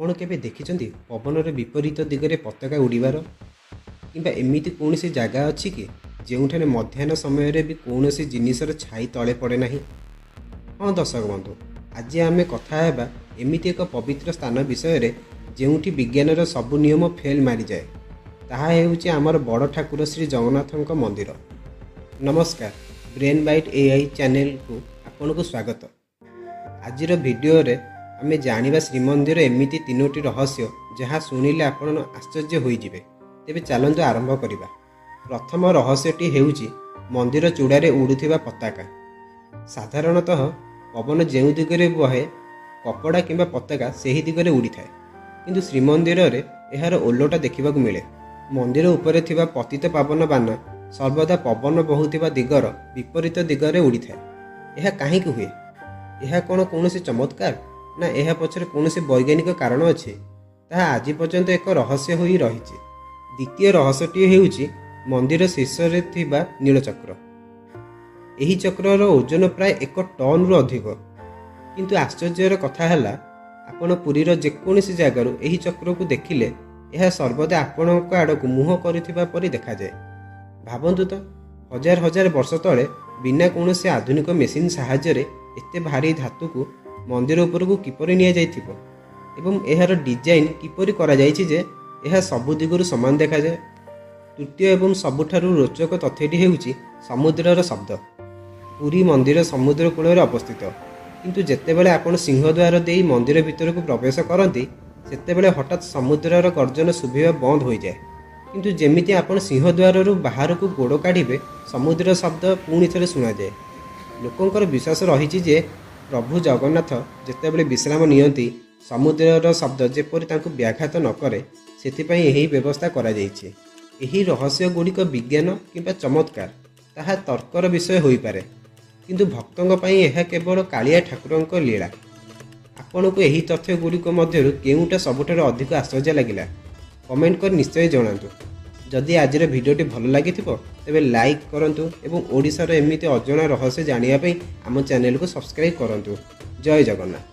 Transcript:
ଆପଣ କେବେ ଦେଖିଛନ୍ତି ପବନର ବିପରୀତ ଦିଗରେ ପତାକା ଉଡ଼ିବାର? କିମ୍ବା ଏମିତି କୌଣସି ଜାଗା ଅଛି କି ଯେଉଁଠାରେ ମଧ୍ୟାହ୍ନ ସମୟରେ ବି କୌଣସି ଜିନିଷର ଛାଇ ତଳେ ପଡ଼େ ନାହିଁ? ହଁ ଦର୍ଶକ ବନ୍ଧୁ, ଆଜି ଆମେ କଥା ହେବା ଏମିତି ଏକ ପବିତ୍ର ସ୍ଥାନ ବିଷୟରେ ଯେଉଁଠି ବିଜ୍ଞାନର ସବୁ ନିୟମ ଫେଲ୍ ମାରିଯାଏ। ତାହା ହେଉଛି ଆମର ବଡ଼ ଠାକୁର ଶ୍ରୀ ଜଗନ୍ନାଥଙ୍କ ମନ୍ଦିର। ନମସ୍କାର, ବ୍ରେନ୍ ବାଇଟ୍ ଏଆଇ ଚ୍ୟାନେଲକୁ ଆପଣଙ୍କୁ ସ୍ୱାଗତ। ଆଜିର ଭିଡ଼ିଓରେ ଆମେ ଜାଣିବା ଶ୍ରୀମନ୍ଦିର ଏମିତି ତିନୋଟି ରହସ୍ୟ ଯାହା ଶୁଣିଲେ ଆପଣ ଆଶ୍ଚର୍ଯ୍ୟ ହୋଇଯିବେ। ତେବେ ଚାଲନ୍ତୁ ଆରମ୍ଭ କରିବା। ପ୍ରଥମ ରହସ୍ୟଟି ହେଉଛି ମନ୍ଦିର ଚୂଡ଼ାରେ ଉଡ଼ୁଥିବା ପତାକା। ସାଧାରଣତଃ ପବନ ଯେଉଁ ଦିଗରେ ବହେ, କପଡ଼ା କିମ୍ବା ପତାକା ସେହି ଦିଗରେ ଉଡ଼ିଥାଏ। କିନ୍ତୁ ଶ୍ରୀମନ୍ଦିରରେ ଏହାର ଓଲଟା ଦେଖିବାକୁ ମିଳେ। ମନ୍ଦିର ଉପରେ ଥିବା ପତିତ ପାବନ ବାନା ସର୍ବଦା ପବନ ବହୁଥିବା ଦିଗର ବିପରୀତ ଦିଗରେ ଉଡ଼ିଥାଏ। ଏହା କାହିଁକି ହୁଏ? ଏହା କ'ଣ କୌଣସି ଚମତ୍କାର, ନା ଏହା ପଛରେ କୌଣସି ବୈଜ୍ଞାନିକ କାରଣ ଅଛି? ତାହା ଆଜି ପର୍ଯ୍ୟନ୍ତ ଏକ ରହସ୍ୟ ହୋଇ ରହିଛି। ଦ୍ୱିତୀୟ ରହସ୍ୟଟି ହେଉଛି ମନ୍ଦିର ଶୀର୍ଷରେ ଥିବା ନୀଳଚକ୍ର। ଏହି ଚକ୍ରର ଓଜନ ପ୍ରାୟ 1 ଟନ୍ରୁ ଅଧିକ। କିନ୍ତୁ ଆଶ୍ଚର୍ଯ୍ୟର କଥା ହେଲା, ଆପଣ ପୁରୀର ଯେକୌଣସି ଜାଗାରୁ ଏହି ଚକ୍ରକୁ ଦେଖିଲେ ଏହା ସର୍ବଦା ଆପଣଙ୍କ ଆଡ଼କୁ ମୁହଁ କରିଥିବା ପରି ଦେଖାଯାଏ। ଭାବନ୍ତୁ ତ, ହଜାର ହଜାର ବର୍ଷ ତଳେ ବିନା କୌଣସି ଆଧୁନିକ ମେସିନ୍ ସାହାଯ୍ୟରେ ଏତେ ଭାରୀ ଧାତୁକୁ ମନ୍ଦିର ଉପରକୁ କିପରି ନିଆଯାଇଥିବ ଏବଂ ଏହାର ଡିଜାଇନ୍ କିପରି କରାଯାଇଛି ଯେ ଏହା ସବୁ ଦିଗରୁ ସମାନ ଦେଖାଯାଏ। ତୃତୀୟ ଏବଂ ସବୁଠାରୁ ରୋଚକ ତଥ୍ୟଟି ହେଉଛି ସମୁଦ୍ରର ଶବ୍ଦ। ପୁରୀ ମନ୍ଦିର ସମୁଦ୍ର କୂଳରେ ଅବସ୍ଥିତ, କିନ୍ତୁ ଯେତେବେଳେ ଆପଣ ସିଂହଦ୍ୱାର ଦେଇ ମନ୍ଦିର ଭିତରକୁ ପ୍ରବେଶ କରନ୍ତି, ସେତେବେଳେ ହଠାତ୍ ସମୁଦ୍ରର ଗର୍ଜନ ଶୁଭିବା ବନ୍ଦ ହୋଇଯାଏ। କିନ୍ତୁ ଯେମିତି ଆପଣ ସିଂହଦ୍ୱାରରୁ ବାହାରକୁ ଗୋଡ଼ କାଢ଼ିବେ, ସମୁଦ୍ର ଶବ୍ଦ ପୁଣି ଥରେ ଶୁଣାଯାଏ। ଲୋକଙ୍କର ବିଶ୍ୱାସ ରହିଛି ଯେ ପ୍ରଭୁ ଜଗନ୍ନାଥ ଯେତେବେଳେ ବିଶ୍ରାମ ନିଅନ୍ତି, ସମୁଦ୍ରର ଶବ୍ଦ ଯେପରି ତାଙ୍କୁ ବ୍ୟାଘାତ ନ କରେ, ସେଥିପାଇଁ ଏହି ବ୍ୟବସ୍ଥା କରାଯାଇଛି। ଏହି ରହସ୍ୟ ଗୁଡ଼ିକ ବିଜ୍ଞାନ କିମ୍ବା ଚମତ୍କାର, ତାହା ତର୍କର ବିଷୟ ହୋଇପାରେ, କିନ୍ତୁ ଭକ୍ତଙ୍କ ପାଇଁ ଏହା କେବଳ କାଳିଆ ଠାକୁରଙ୍କ ଲୀଳା। ଆପଣଙ୍କୁ ଏହି ତଥ୍ୟ ଗୁଡ଼ିକ ମଧ୍ୟରୁ କେଉଁଟା ସବୁଠାରୁ ଅଧିକ ଆଶ୍ଚର୍ଯ୍ୟ ଲାଗିଲା? କମେଣ୍ଟ କରି ନିଶ୍ଚୟ ଜଣାନ୍ତୁ। ଯଦି ଆଜିର ଭିଡ଼ିଓଟି ଭଲ ଲାଗିଥିବ, ତେବେ ଲାଇକ୍ କରନ୍ତୁ ଏବଂ ଓଡ଼ିଶାର ଏମିତି ଅଜଣା ରହସ୍ୟ ଜାଣିବା ପାଇଁ ଆମ ଚ୍ୟାନେଲକୁ ସବସ୍କ୍ରାଇବ୍ କରନ୍ତୁ। ଜୟ ଜଗନ୍ନାଥ।